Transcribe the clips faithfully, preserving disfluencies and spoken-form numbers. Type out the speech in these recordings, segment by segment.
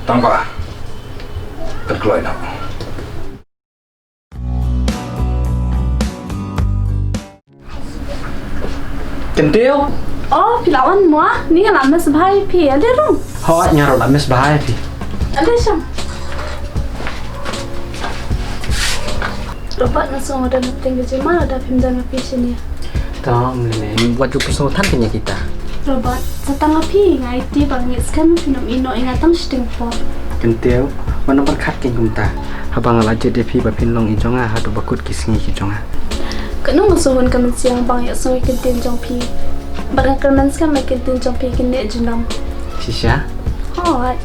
Tang ba, pynkloi noh. Kyntiew. Oh, phi la wan mo? Ni nga la miss bha ïa phi. Ade rung. Hooid, nga ruh la miss bha ïa phi. Ade shong. Robert, nga sngew da na teng ka jingma lada phim don ma phi shane. To, ym lei lei. Wat ju pynslem than kane kita. Robert, sa tang ha phi nga ïeit ba nga ngeit skhem phin ym ïehnoh ïa nga tang shiteng por. Kyntiew, wat nang pyrkhat kein kumta. Haba nga la jied ïa phi ba phin long i jong nga haduh ba kut ki sngi ki jong nga. Katno nga sngewhun ka mynsiem ba nga ïohsngew ïa ka ktien jong phi. Bad nga kyrmen skhem ba ka ktien jong phi kan neh junom. Shisha? Hooid.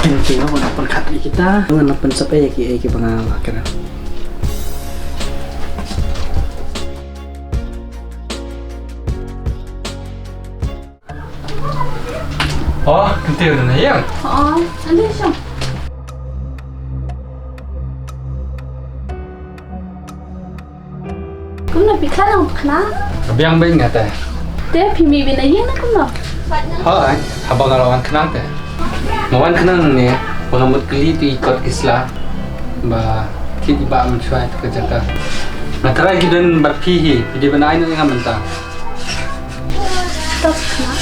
Kyntiew, wat nang pyrkhat ïa kita. Ngan nang pynsep ïa kiei kiba nga lah kren. Oh, Kyntiew, dang ïeng? Oh, ade shong. Kumno phi khlaiñ, phi khynnah? Biang bha nga te. Te phi mih beit na ïing ne kumno? Hooid, haba nga la wan khnang te. Nga wan khnang ne, ba nga mut kylli ïa ki kot ki sla. Ba thied i bah mynshuwa ïa ka jaka. Nga tharai ki don bad phi hi, phi dei ban ai noh ïa nga mynta. To khynnah.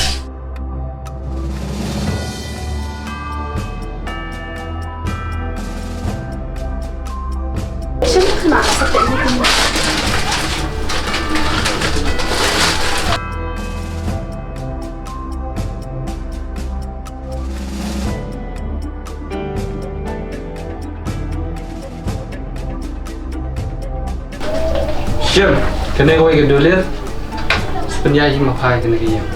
Shim, kane kawei ka dullier. Sa pynïaid hi ma pha ïa kane ka ïing.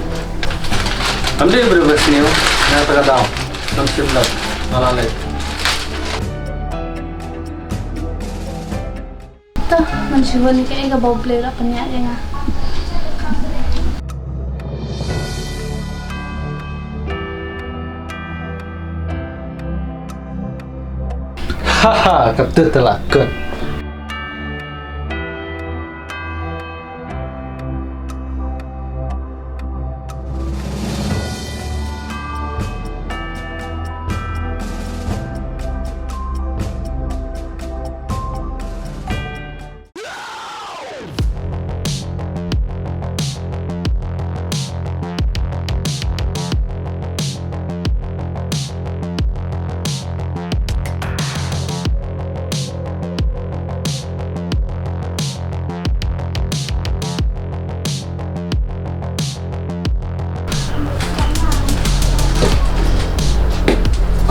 Ym dei briew ba sniew, na kata ka daw. Ym shym lap, nga la leit. To, ngan shu wan ïa kaei kaba U Blei u la pynïaid ïa nga. Ha ha, kata te la kut.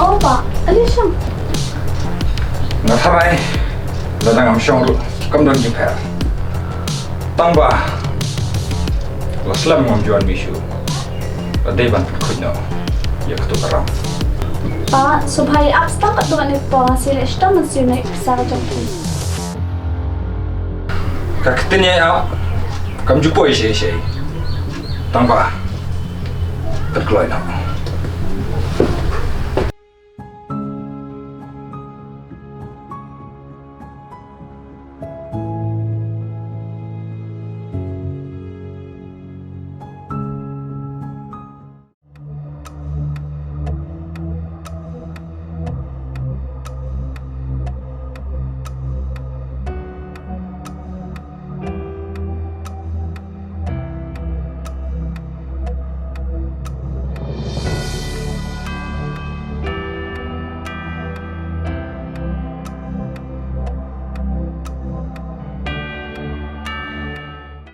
Oh, Bah, ale shong. Nga tharai lada ngam shong ruh kam don jingpher. Tang ba la slem ngam ju wan mih shuh. La dei ban pynkhuid noh ïa katu ka ram. Bah, sngewbha ïa ap stop katto katne por, shu leh shitom ban siew noh ïa ka pisa ka jong phi. Ka ktien ïa ap kam ju poi shisha. Tang ba pynkloi noh.